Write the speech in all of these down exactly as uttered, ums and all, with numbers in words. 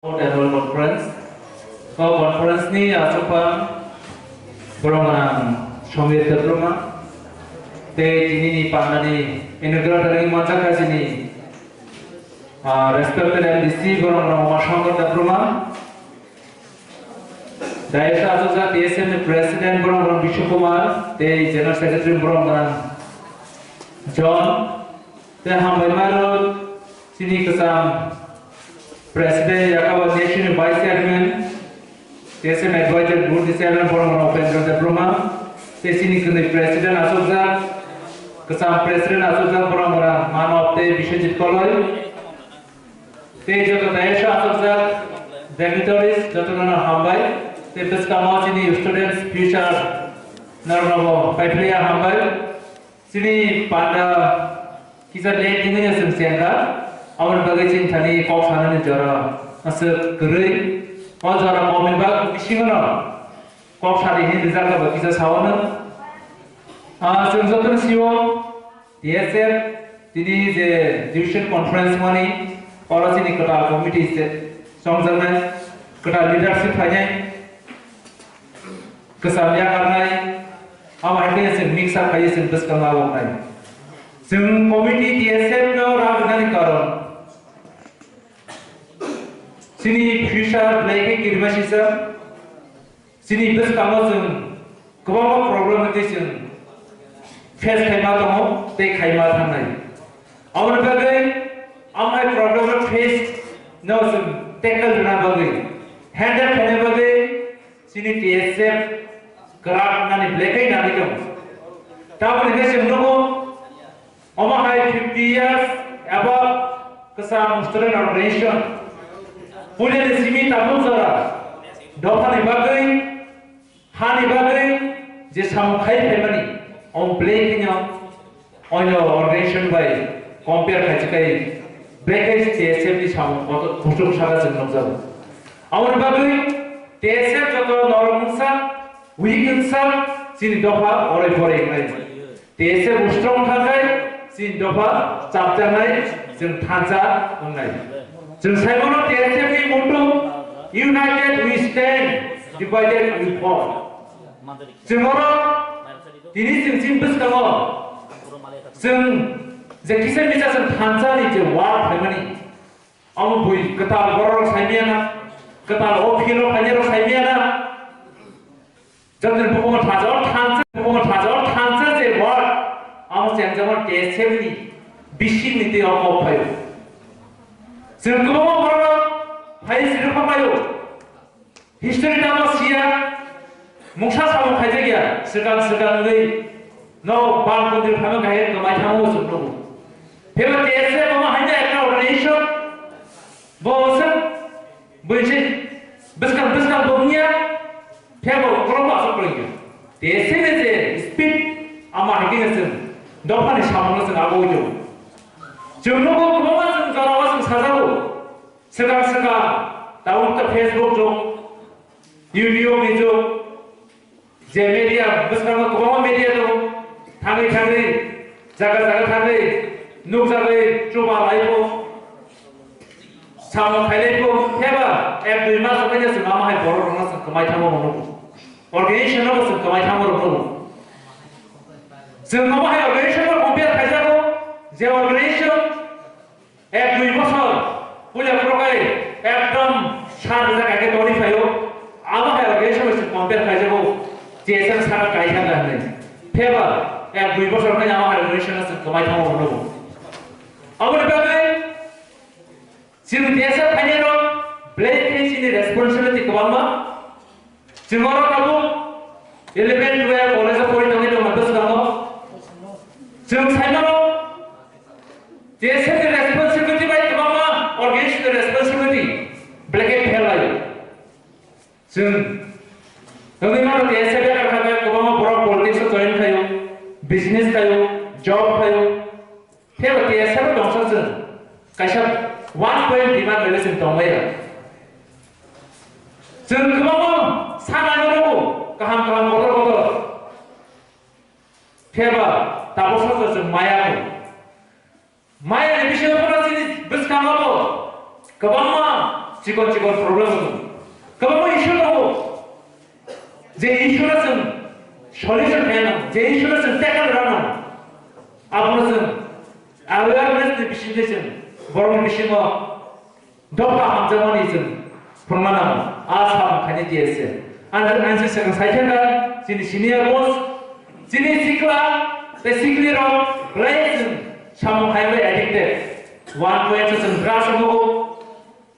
Annual Conference. O conference ni achukphang borok gwnang Somir Debbarma tei tini ni panda ni inaugural ni manjakha chini, ah, respected M D C borok gwnang Uma Shankar Debbarma. Dais o achukjak T S M ni President borok gwnang Bishu Kumar tei General Secretary borok gwnang John. Tei hambai maro chini kwcham President yakaba Nation Vice Chairman, T S M Advisor Board ni Chairman borok rok Upendra Debbarma, tei chini kwnwi President achukjak, kwcham President achukjak borok rok Manob tei Biswajit Koloi, tei joto dais o achukjak dignitaries jotono hambai, tei bwskango chini students future norok rok bo paiphlaiya hambai. Chini panda kisa late wngwi chwng chengkha, aboni bagwi chini thani kok sanani jora aswk kwrwi. O jora kokni bak bisingono kok sadi hinwi rijak ba kisa sawano. Ah, chwng jotono sio T S F tini je division conference mani oro chini kwtal committee se chongjaknai, kwtal leadership phainai. Kwcham yakarnai, abo hai khe chwng mix up khaiwi chwng bwskango abo wngnai. Chwng committee T S F no rang rwnani karon chini future belai khe kirima sijak. Chini bwskango chwng kwbangma problem tei chwng face khaima tongo tei khaima thangnai. Aboni bagwi amai problem face no chwng tackle rwna bagwi, handle khaina bagwi, chini T S F kwrak nani belai khe nangwi tongo. Tamoni hwnkhe chwng nugo, omo hai fifty years above kwcham student organization. Puilani simi tabuk jora dophani bagwi, hani bagwi je samung khai phaimani, omo belai kheno Oino organization bai compare khaisi kai, bekai T S F ni samung kotor kuchuk saka chwng nukjago. Aboni bagwi T S F joto norok wngsa, weak wngsa, chini dopha oroi poroi wngnai. T S F strong thangkhai chini dopha chapjaknai, chwng thansa wngnai. Chwng saimano T S F ni motto, "United we stand, divided we fall." Chwng oro tini chwng chini bwskango chwng je kisa misa chwng thansa ni je word phaimani, abo bui kwtal borok rok saimaya na, kwtal o field o phainai rok saimaya na, jotoni bukumo thansa o thansa, bukumo thansa o thansa je word, abo chengjakmani T S F ni bising ni twi o kok phaio. Chwng kwbangma borok rok phai sirwkha phaio. History tamo siya, mungsa samung khaijak ya, swkang swkang wngwi no bang kundri phano kahai kwmai thango chwng nugo. Phebo T S F omo haino ekta organization, bo se bwisi bwskang bwskang bo wngya, phebo uklok bo aswk kwrwngya. T S F ni je speed, ama hai khe chwng dophani samungno chwng abo wngyo. Chwng nugo kwbangma chwng jorao chwng sajago. Swkang swkang tabuk ta Facebook jok, YouTube ni jok, je media, bwskango kwbangma media tongo. Thangwi thangwi, jaga jaga thangwi, nukjagwi chuba laibo, samung khailaibo, pheba ek dui mas wngkhe chwng ama hai borok rokno chwng kwmai thango mano. Organization no chwng kwmai thango rokno. Chwng ama hai organization no compare khaijago, je organization Ek dui bosor puila phuru kai ekdom sar rijak hai khe tongwi phaio. Abo hai organization bai se compare khaijago, T S F sar kai thangkha hinwi. Pheba ek dui bosor khai abo hai organization se kwmai thango hwnwi. Aboni bagwi chini T S F phainai rok belai khe chini responsibility kwbangma. Chwng oro tabuk eleven, twelve college o pori tongwi tongma bwskango. Chwng saimano T S F ni responsibility bai kwbangma organization ni responsibility belai khe pherlaio. Chwng wngwi mano T S F ni kwbangma borok politics o join khaio, business khaio, job khaio. Phiyaba T S F tongsa chwng kaisa one point demand bai chwng tongmaya. Chwng kwbangma sana nugo kaham kaham kotor kotor. Phiyaba tabuk saka chwng maya kho. Maya ni bisingo phano chini bwskango bo kwbangma Chikon chikon problem wng. Kwbangma issue tongo. Je issue no chwng solution khaina, je issue no chwng tackle rwna, abono chwng awareness ni bisingtwi chwng borokni bisingo dopha hamjakmani chwng phwrwngna nango. A samung khainai D S A. Ang, ang se swkang saithaka, chini senior most, chini sikla tei siklirok belai chwng samung khainai addicted. One point chwng drugs nugo,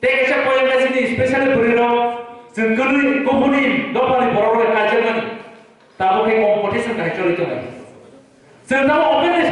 tei kaisa point khe chini specially bwrwirok chwng kwnwi kubuni dophani borokrok kaijakmani. Tabuk khe competition kahai choli tongo. Chwng tamo openly